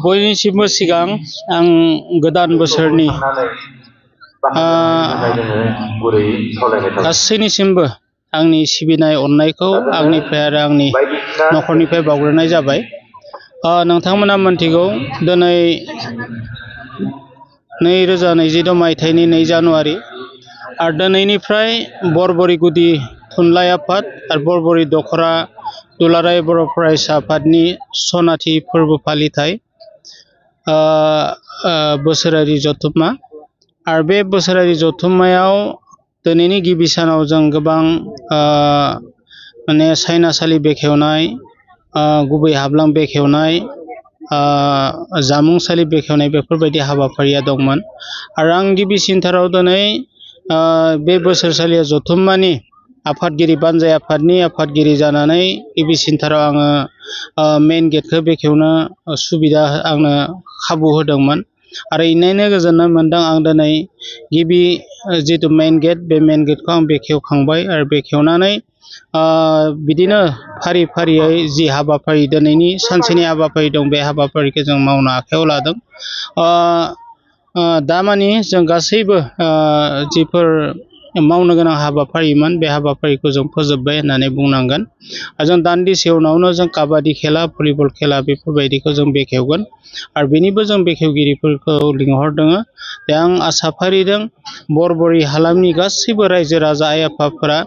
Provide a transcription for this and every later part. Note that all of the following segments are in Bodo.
बयनिसिमबो सिगां आं गोदान बोसोरनि गासैनिसिमबो आंनि सिबिनाय अननायखौ आंनिफ्राय आरो आंनि न'खरनिफ्राय बावग्रोनाय जाबाय। नोंथांमोना मोनथिगौ दिनै 2022 मायथाइनि 2 जानुवारि आरो दिनैनिफ्राय बरबरि गुदि थुनलाइ आफाद आरो बरबरि दखरा दुलाराय बर' फरायसा आफादनि सनाथि फोरबो फालिथाय बोसोरारि जथुम्मा आरो बे बोसोरारि जथुम्मायाव दिनैनि गिबि सानाव जों गोबां माने सायनासालि बेखेवनाय, गुबै हाब्लां बेखेवनाय, जामुंसालि बेखेवनाय बेफोरबायदि हाबाफारिया दंमोन। आरो आं गिबिसिनथाराव दिनै बे बोसोरसालिया जथुम्मानि आफादगिरि बानजाय आफादनि आफादगिरि जानानै गिबिसिनथाराव आङो मेइन गेटखौ बेखेवनो सुबिदा आंनो खाबु होदोंमोन आरो इनायनो गोजोननाय मोनदों। आं दिनै गिबि जिथु मेइन गेट बे मेइन गेटखौ आं बेखेवखांबाय आरो बेखेवनानै बिदिनो फारि फारियै जि हाबाफारि दिनैनि सानसेनि हाबाफारि दं बे हाबाफारिखौ जों मावनो आखायाव लादों। दामानि जों गासैबो जिफोर मावनो गोनां हाबाफारिमोन बे हाबाफारिखौ जों फोजोबबाय होननानै बुंनांगोन। जों दान्दिसे उनावनो जों काबादि खेला, भलिबल खेला बेफोरबायदिखौ जों बेखेवगोन आरो बेनिबो जों बेखेवगिरिफोरखौ लिंहरदों। दा आं आसा फारिदों बरबरि हालामनि गासैबो रायजो राजा आइ आफाफोरा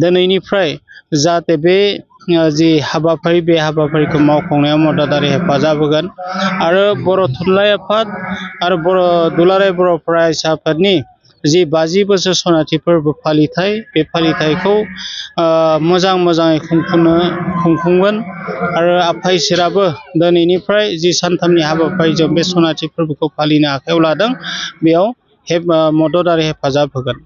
दिनैनिफ्राय जाहाथे बे जि हाबाफारि बे हाबाफारिखौ मावफुंनायाव मददारि हेफाजाब होगोन आरो बर' थुनलाइ आफाद आरो बर' दुलाराय बर' फरायसा आफादनि जि 50 बोसोर सनाथि फोरबो फालिथाय बे फालिथायखौ मोजाङै खुंफुंगोन आरो आफा इसोराबो दिनैनिफ्राय जि सानथामनि हाबाफारिजों बे सनाथि फोरबोखौ फालिनो आखायाव लादों बेयाव मदद आरो हेफाजाब होगोन।